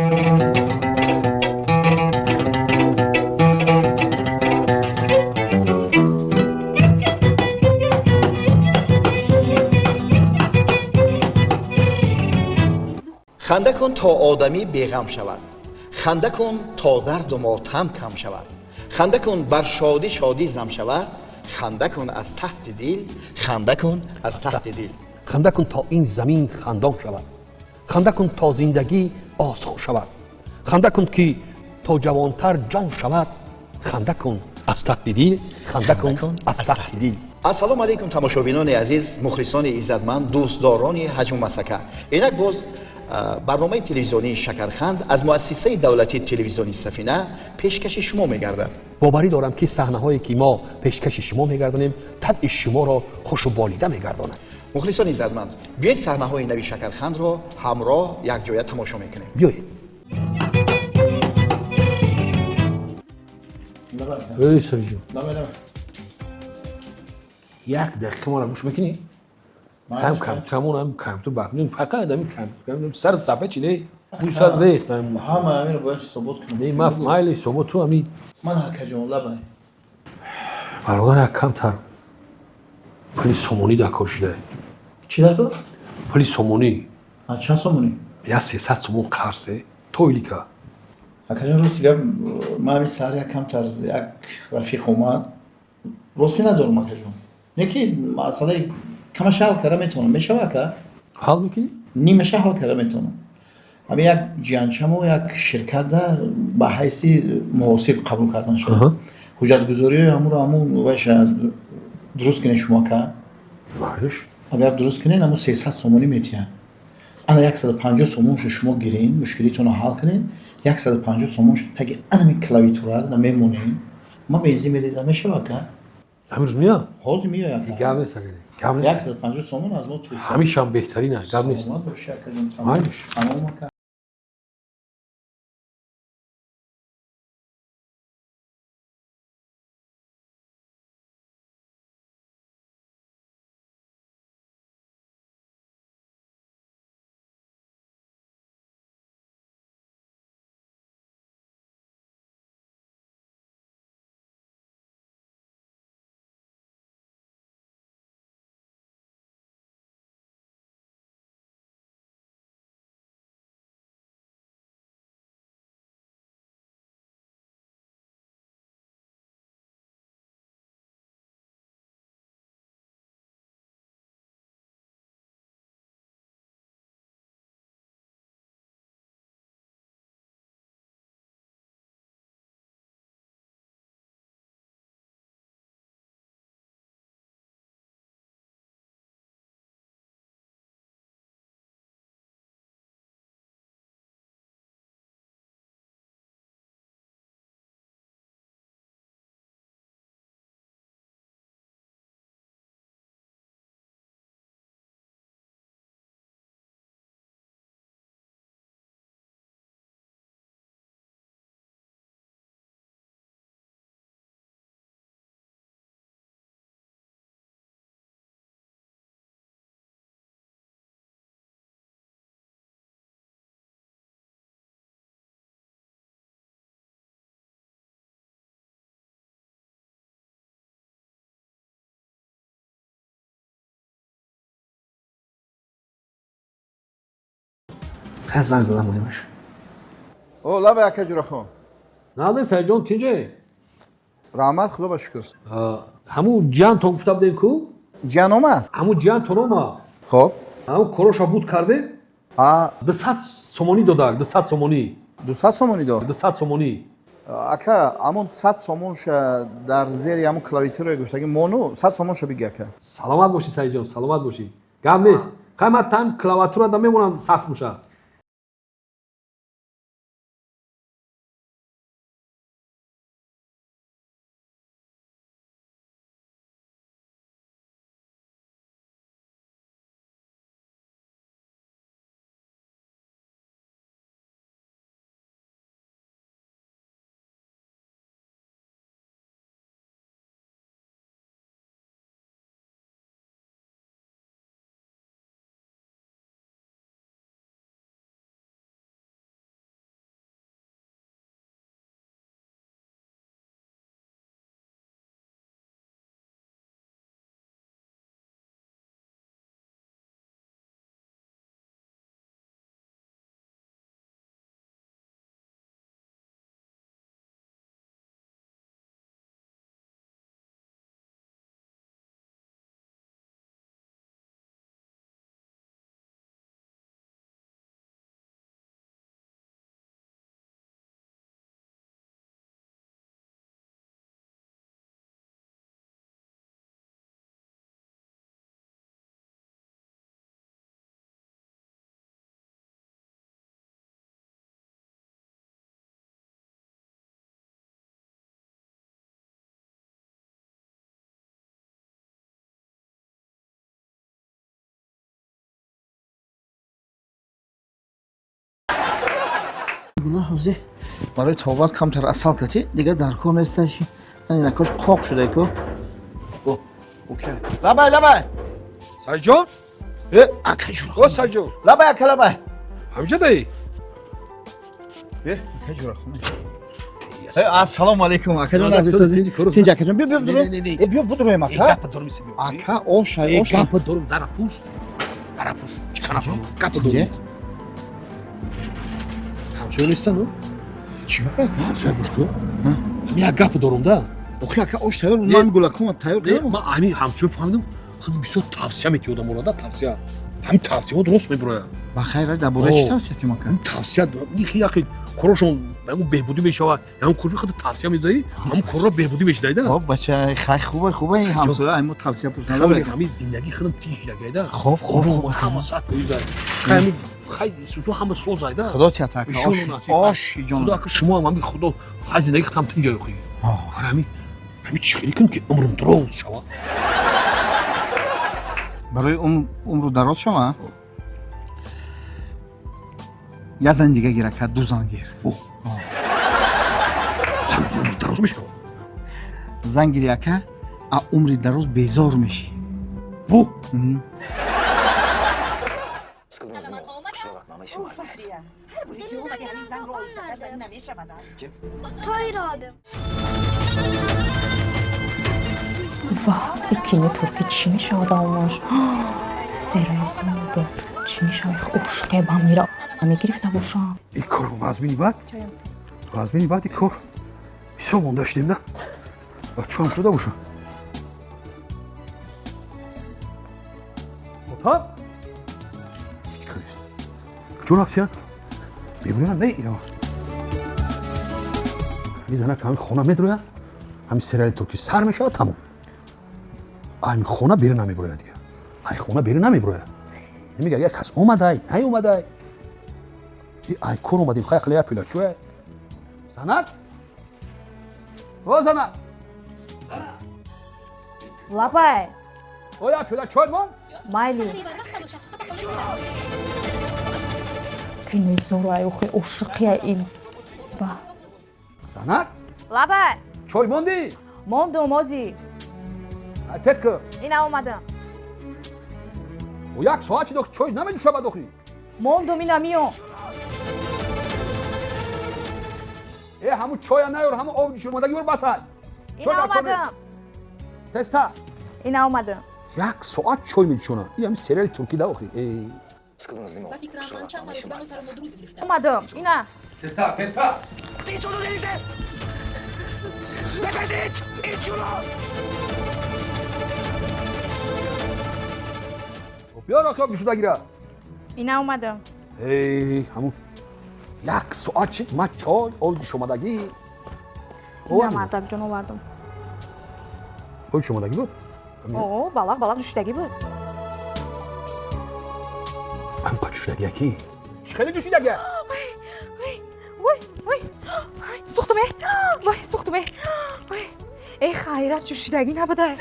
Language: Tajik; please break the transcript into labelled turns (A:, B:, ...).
A: Ханда кун то одамӣ беғам шавад, ханда кун то дарду мотам кам шавад, ханда кун бар шодӣ шодӣ зам шавад, ханда кун аз таҳти дил, ханда кун аз таҳти дил.
B: Ханда кун то ин замин хандон шавад, ханда кун то зиндагӣ осон шавад, ханда кун ки то ҷавонтар ҷон шавад, ханда кун аз таҳти дил, ханда кун аз таҳти дил.
A: Ассалому алайкум тамошобинони азиз, мухлисони иззатманд, дӯстдорони ҳаҷму масака. Инак боз барномаи телевизионии Шакарханд аз муассисаи давлатии телевизиони Сафина пешкаши шумо мегардад.
B: Боварӣ дорам, ки саҳнаҳое ки мо пешкаши шумо мегардонем, табъи шуморо хушу болида мегардонад.
A: Мухлисони иззатманд, биёед саҳнаҳои нави Шакархандро ҳамроҳ якҷоя тамошо мекунем.
B: Биёед. Эй Сариҷон, як дақиқа моро гӯш мекунӣ? Ҳам компютерамон, ҳам компютер барқ, фақат ҳамин компютер сар сафа чи не? Мӯй сар рехт.
C: Ҳама ҳаминро бояд ҳисобот кунам.
B: Не, ман майли ҳисобот ту ҳамин.
C: Ман ҳакаҷон лабай.
B: Бародар, як камтар пули сомонӣ дар кор шуда.
C: Чӣ дар кор?
B: Пули сомонӣ.
C: Чанд сомонӣ?
B: Як 300 сомон қарз де, то илика.
C: Акаҷон, рости гап, ман ҳамин саҳар як камтар як рафиқ омад. Ростӣ надорам, акаҷон. Не ки масъалаи камаша ҳал карда метавонам. Мешава, ака?
B: Ҳал мекунӣ?
C: Нимаша ҳал карда метавонам. Ҳамин як ҷиянчамо як ширкатда ба ҳайси муҳосиб қабул кардан шуд. Ҳуҷҷатгузориҳои ҳамуро ҳамун вайша дуруст кунед шумо, ака.
B: Майш.
C: Агар дуруст кунед, ҳамун 300 сомонӣ метиҳанд. Ана 150 сомоншо шумо гирен, мушкилитонро ҳал кунед, 150 сомоншо таги анами клавитура мемонем. Ман бензин мерезам, мешава, ака?
B: Ҳамрӯз меяд?
C: Ҳозир меояд.
B: Гап нест, ака. Гап нест.
C: 150 сомон аз мо ту.
B: Ҳамишам беҳтарин аст, гап нест.
C: Саломат бошӣ, акаҷон.
B: Майш.
C: Тамом, ака.
B: Хай занг задам муҳимаш.
A: О, лабай, ака Ҷурахон.
B: Назир Сариҷон, тинҷе?
A: Раҳмат, худо ба шукр.
B: Ҳамун ҷиянтон гуфта будем ку?
A: Ҷиян омад?
B: Ҳамун ҷиянтон омад.
A: Хоб.
B: Ҳамун короша буд кардем? 200 сомонӣ додак, 200 сомонӣ.
A: 200 сомонӣ дод?
B: 200 сомонӣ.
A: Ака, ҳамун 100 сомонша дар зери ҳамун клавитура гуфтаги мону 100 сомонша биги, ака.
B: Саломат бошӣ, Саиҷон, саломат бошӣ. Гап нест. Хай ман там клаватура да мемонам 100 сомша.
C: Гула ҳозир барои табобат камтар асал кати, дигар дар кор несташи. Инакош қоқ шуда ку. Окей. Лабай, лабай.
B: Сайҷон?
C: Э, ака ҷура.
B: О, Сайҷон.
C: Лабай, ака, лабай.
B: Ҳамҷа даи?
C: Э, ака ҷура хона. Э, ассалому алейкум, ака ҷон, азиз. Тинҷ, ака ҷон, биё, биё, бидуро. Э, биё, бидуроем, ака.
B: Гапа дорум, биё.
C: Ака, ошай, ошай.
B: Гапа дорум, дара пуш. Дара пуш. Чикана фам. Гапа дорум. Ҳамсоя нестан, о?
C: Чӣ гап, ака?
B: Ҳамсоя гӯш кун. Ҳамин як гапа дорум да.
C: Охи, ака, ош тайёр, ман гулакум тайёр кардам.
B: Ман ҳамин ҳамсоя фаҳмидам, худ бисёр тавсия метиёд одаморо да, тавсия. Ҳамин тавсияҳо дуруст мебурояд.
C: Ба хайр, дар бораи чӣ тавсия тим, ака?
B: Тавсия, яхе корошон ягон беҳбудӣ мешавад, ягон кори худ тавсия медоӣ, ҳамон корро беҳбудӣ мешидаи да.
C: Хоб, бача, хай, хубе, хубе, ҳамсоя айму тавсия пурсанда.
B: Ҳамин зиндагии худам тинч шидагайда.
C: Хоб, хоб, хоб.
B: Ҳама сат поизай. Хай, ҳамин хай сусу ҳама созай да.
C: Худо тият, ака, ош, ош ҷон.
B: Худо, ака, шумо ҳам ҳамин худо хай зиндагии худам тинҷа ёхӣ. Ҳамин ҳамин чӣ хеле кун ки умрум дароз шавад.
C: Барои умру дароз шава? Я зан дига гир, ака, ду зан гир.
B: Зан умри дароз мешавад.
C: Зан гири, ака, а умри дароз безор мешӣ.
B: Бу.
D: Вақт кино турки чӣ мешавад алмош? Сериал буд. Чӣ мешавад? Ошиқе ба мира мегирифта бошам.
B: Ин кор вазмини бад? Вазмини бад ин кор. Бисёр монда шудем да. Бачаам шуда бошам. Ота? Куҷо рафтиян? Беморӣ не ира. Мизанак ҳамин хона медрояд, ҳамин сериали турки сар мешавад, тамом. Айн хона берун намеброяд дигар. Ай хона берун намеброяд. Намега як кас омадай, наомадай. Ай кор омадем, хай ақли як пила чӯя. Занак? О, занак!
D: Лабай!
B: О, як пила чой мон?
D: Майли. Кинои зорай, охи ошиқия ин. Ба.
B: Занак?
D: Лабай!
B: Чой монди?
D: Мондум, ози.
B: Тез кун.
D: Ина омадам.
B: О, як соат чи дохи чой намеҷӯшавад охи.
D: Мондум, ина миём.
B: Э, ҳамун чоя наёр, ҳамун об ҷӯшомадагӣ бор басай.
D: Ина омадам.
B: Тезтар.
D: Ина омадам.
B: Як соат чой меҷӯшонам. Ин ҳамин сериали туркӣ да охи. Э.
D: Омадам. Ина.
B: Тезтар, тезтар. Биёр охи об ҷӯшодагира.
D: Ина омадам.
B: Эй, ҳамун як соат шид, ман чой, об ҷӯшомадагӣ.
D: Ина мардакҷон овардам.
B: Об ҷӯшомадагӣ буд?
D: О, балақ, балақ ҷӯшидагӣ буд.
B: Ам па ҷӯшидагӣ яки? Чӣ хеле ҷӯшидагӣ?
D: Вой, вой, сӯхтум, э! Вой, сӯхтум, э! Вой, эй, хайрат, ҷӯшидагӣ набудай.